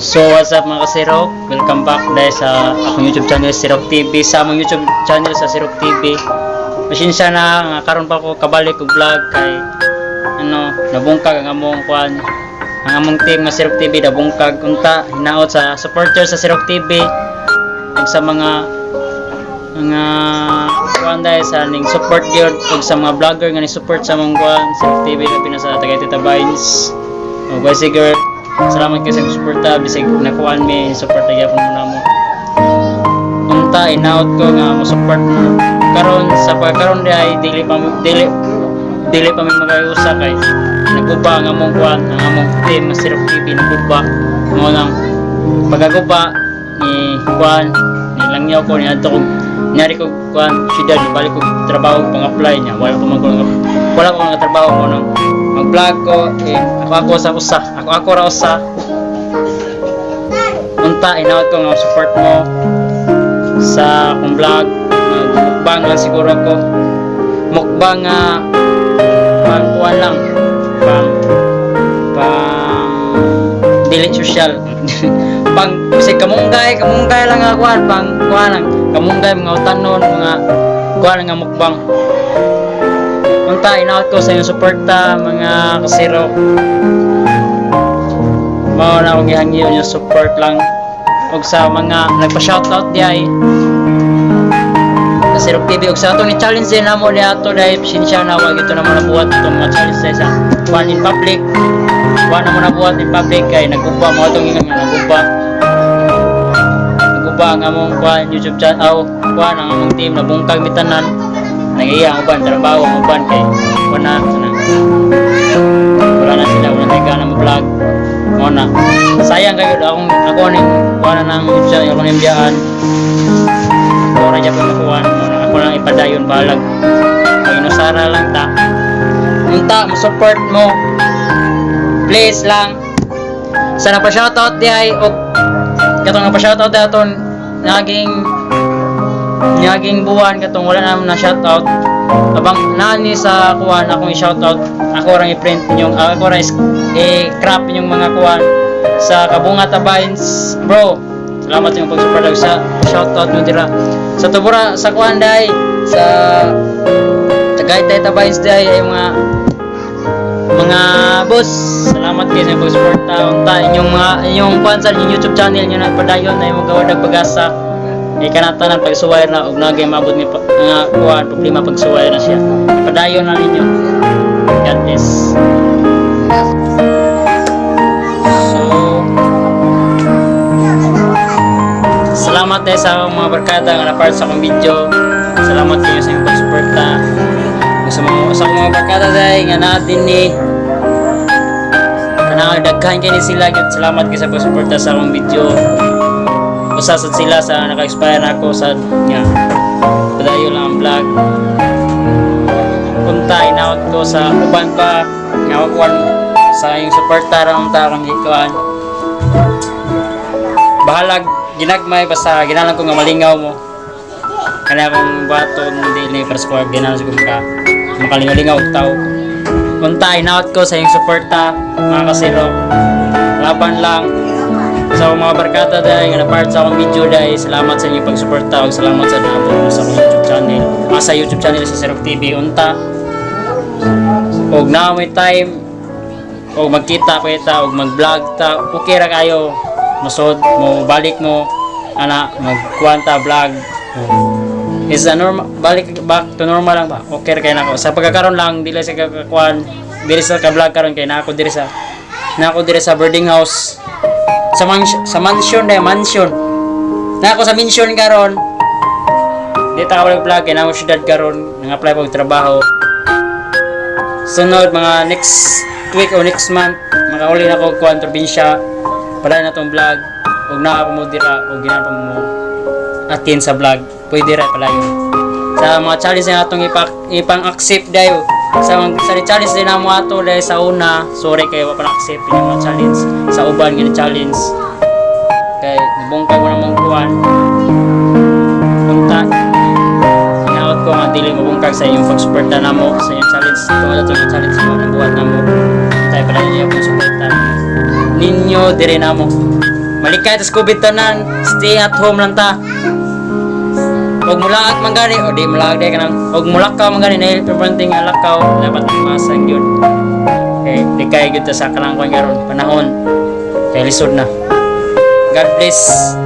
So what's up, mga kasirok? Welcome back dahil sa akong YouTube channel, Sirok TV, sa among YouTube channel sa Sirok TV. Pasensya na nga karon pa ko kabalik og vlog kay ano, nabungkag ang among kuan, ang among team nga Sirok TV nabungkag. Unta hinaot sa supporter sa Sirok TV ug sa mga kuan dahil sa ning support gyud ug sa mga vlogger nga ni support sa among kuan, Sirok TV, labi na sa Tagaytay Tabines. O sige, salamat kayo sa suporta bisag nakuan mi, support na gyapon mo namo. Unta inaot ko nga mo support mo karon sa pagkaron di ay dili pa mi magayusa kay naguba ang among kuan, ang among team nga Sirok TV naguba. Mo nang pagaguba ni kuan ni langyaw ko ni adto ko nyari ko kuan syudad, balik ko trabaho pang-apply niya, wala ko nga trabaho mo nang mag-vlog ko eh, ako ako sa usa, ako ako ra usa. Unta inaot ko nga support mo sa akong vlog. Mukbang lang siguro ako, mukbang nga pang kuan lang, pang pang dili social, pang kasi kamunggay kamunggay lang nga kuan, pang kuan lang, kamunggay, mga utanon, mga kuan nga mukbang. Unta inaot ko sa inyong suporta, mga kasiro. Mao na akong gihangyo yung support lang ug sa mga nagpa-shoutout di ay sa Sirok TV ug sa ato ni challenge din namo di ato dahil pasensya na wag ito na mo nabuhat itong mga challenge dahil sa kuan in public. Wa na mo nabuhat in public kay naguba mo atong ingon nga naguba naguba ang among kuan YouTube channel aw kuan, ang among team nabungkag mi tanan. Nagiya ang uban trabaho, ang uban kay wala na, wala na sila, wala na gana mo vlog. Mo na sayang kayo akong ako ning kuan na ng YouTube channel, ako ning biyaan, ako ra gyapon makuan mo na ako lang ipadayon, balag pag-inusara lang ta. Unta mo support mo please lang sa napa-shoutout di ay og katong napa-shoutout di aton naging naging buwan katong wala naman na shoutout abang nani sa kuan akong i-shoutout, ako rang i-print ninyong ako rang i-crop inyong mga kuan sa Kabunga Tabines. Bro, salamat sa inyong pag-support ug sa shoutout mo dira sa Tubura, sa kuan day, sa Tagaytay Tabines day ay mga boss, salamat kayo sa inyong pag-suporta. Unta inyong mga inyong kuan sa inyong YouTube channel nyo na padayon na imong gawa pag-asa kanatanan pagsuway na og nagay maabot ni nga kuan problema, pagsuway na siya, padayon na ninyo. God bless. So salamat eh sa akong mga barkada nga na-part sa akong video. Salamat kayo sa inyong pagsuporta. Ug sa akong mga barkada dahil nga naa din ni kanang daghan kay ni sila gyud. Salamat kay sa pagsuporta sa akong video. Usa sad sila sa naka-expire na ako sa nga padayon lang ang vlog. Unta inaot ko sa uban pa nga kuan sa iyong suporta ra unta akong gikuan. Bahalag ginagmay, basta ginalan ko nga malingaw mo. Kaya akong baton dili para sa kuwan, ginalan ko makalingaw-lingaw og tao. Unta inaot ko sa iyong suporta, mga kasiro. Laban lang. Sa akong mga barkada dahil nga na-part sa akong video dahil, salamat sa inyong pagsuporta ug salamat sa naabot mo sa akong YouTube channel, sa YouTube channel sa Sirok TV. Unta og na may time og magkita pa kita og mag-vlog ta, okay ra kayo. Musod mo, balik mo ana, magkuan ta, vlog is a normal, balik back to normal lang ba. Okay ra kay nako sa pagkakaron lang, dili sa kakakuan, dili sa ka-vlog karon kay na ako diri sa boarding house, sa mansion na mansion na ako, sa mansion karon. Di ta ka vlog kay na ako syudad karon, nang-apply pag trabaho. Sunod mga next week o next month makauli na ko kuan probinsya, padayon na tong vlog ug naa pa mo dira ug ginahan pa mo atin sa vlog, pwede ra palayon. Sa mga challenge na atong ipang-accept dayo sa challenge din namo ato dahil sa una, sorry kayo wa pa na-accept yung mga challenge sa uban nga challenge kay nabungkag mo namang kuan. Unta inaot ko nga dili mabungkag sa inyong pagsuporta namo sa inyong challenge tungod ato nga challenge mo nabuhat namo tayo pala ninyo pong suporta ninyo dire namo. Malikay tas COVID tanan, stay at home lang ta. Og mulaag man gani, o di mulaag di kanang, og mulakaw man gani, dahil importante nga lakaw, dapat masang yun. Okay, likay gyud ta sa kanang kwan karon panahon. Kay lisod na. God bless.